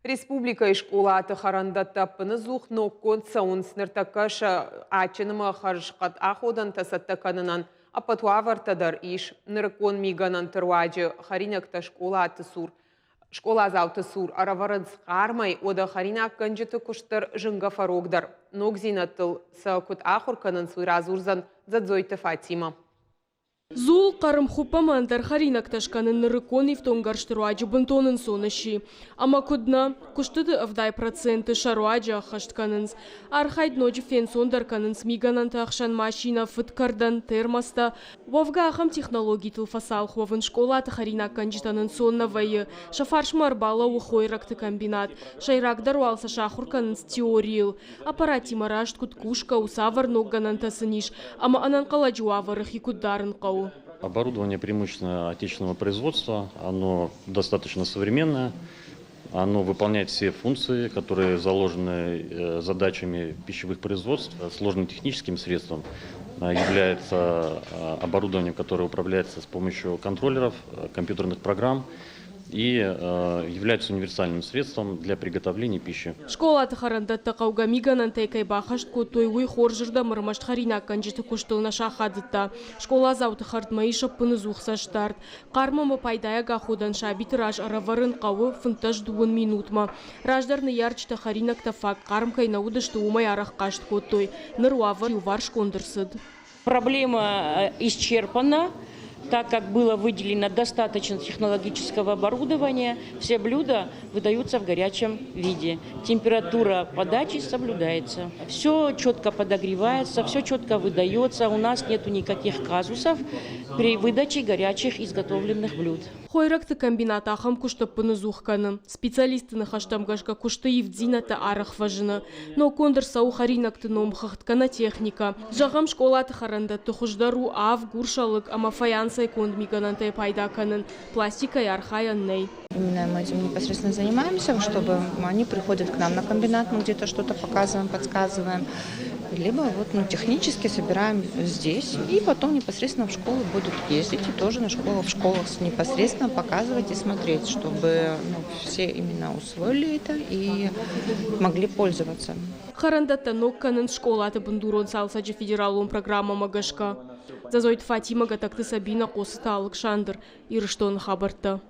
Республикӕйы скъолаты хӕрӕндӕттӕ ӕппыныдзух ноггонд цӕуынц. Ныртӕккӕ сӕ адджын ӕмӕ хӕрзхъӕд аходӕнтӕ цӕттӕ кӕнынӕн ӕппӕт уавӕртӕ дӕр ис. Нырыккон мигӕнӕнты руаджы хӕринӕгтӕ скъолаты цур скъоладзауты цур ӕрӕвӕрынц хъармӕй, уӕдӕ хӕринаггӕнджыты куыст дӕр зынгӕ фӕрогдӕр. Ногдзинӕдтыл сӕ куыд ахуыр кӕнынц, уый радзурдзӕн Дзӕдзойты Фатимӕ. Дзул, хъӕрмхуыпп ӕмӕ ӕндӕр хӕринӕгтӕ скӕнын нырыккон ифтонггӕрзты руаджы бынтон ӕнцон сси. Ӕмӕ куыд нӕ, куыстыты 70% сӕ руаджы ӕххӕст кӕнынц. Архайд ноджы фенцондӕр кӕнынц мигӕнӕнты ӕхсӕн машинӕ, фыдкӕрдӕн, термостӕ. Уӕвгӕ ахӕм технологитыл фӕцалх уӕвын скъолаты хӕринаггӕнджытӕн ӕнцон нӕ вӕййы. Сӕ фарсмӕ ӕрбалӕууы хойрӕгты комбинат. Сӕйрагдӕр уал сӕ сахуыр кӕнынц теорийыл. Аппаратимӕ раст куыд кусгӕ у, цавӕр ног гӕнӕнтӕ сын ис ӕмӕ ӕнӕнхъӕлӕджы уавӕры хи куыд дарын хъӕуы. Оборудование преимущественно отечественного производства, оно достаточно современное, оно выполняет все функции, которые заложены задачами пищевых производств. Сложным техническим средством является оборудование, которое управляется с помощью контроллеров, компьютерных программ и является универсальным средством для приготовления пищи. Скъолаты хӕрӕндӕттӕ хъӕугӕ мигӕнӕнтӕй кӕй баххӕст кодтой, уый хорзырдӕм ӕрмӕст хӕринаггӕнджыты куыстыл нӕ сахадыдта. Скъоладзауты хӕрдмӕ ис ӕппыныдзух цӕстдард. Хъарм ӕмӕ пайдайаг аходӕн сабиты раз ӕрӕвӕрын хъӕуы 15-дыууын минутмӕ. Раздӕр ныййарджытӕ хӕринӕгтӕ фаг хъарм кӕй нӕ уыдысты, уымӕй арӕх хъаст кодтой. Ныр уавӕр иуварсгонд ӕрцыд. Проблема исчерпана, так как было выделено достаточно технологического оборудования, все блюда выдаются в горячем виде. Температура подачи соблюдается. Все четко подогревается, все четко выдается. У нас нет никаких казусов при выдаче горячих изготовленных блюд. Хойрӕгты комбинат ахӕм куыст ӕппыныдзух кӕны. Специалистты ныхӕстӕм гӕсгӕ куысты ивддзинӕдтӕ арӕх фӕзыны. Ноггонд ӕрцӕуы хӕринӕгты номхыгъд кӕнӕ техникӕ. Зӕгъӕм, скъолаты хӕрӕндӕтты хуыздӕр у авг, урсӕлыг ӕмӕ фаянсӕй конд мигӕнӕнтӕй пайда кӕнын, пластикӕй архайӕн нӕй. Именно мы этим непосредственно занимаемся, чтобы они приходят к нам на комбинат, мы где-то что-то показываем, подсказываем, либо вот, ну, технически собираем здесь, и потом непосредственно в школу будут ездить и тоже на школу, в школах непосредственно показывать и смотреть, чтобы, ну, все именно усвоили это и могли пользоваться. Хӕрӕндӕттӕ ног кӕнынц скъолаты бындурон цалцӕджы федералон программӕмӕ гӕсгӕ. Дзӕзойты Фатимӕ, Гӕтӕгты Сабинӕ, Хъоцыты Алыксандр, Ирыстоны хабӕрттӕ.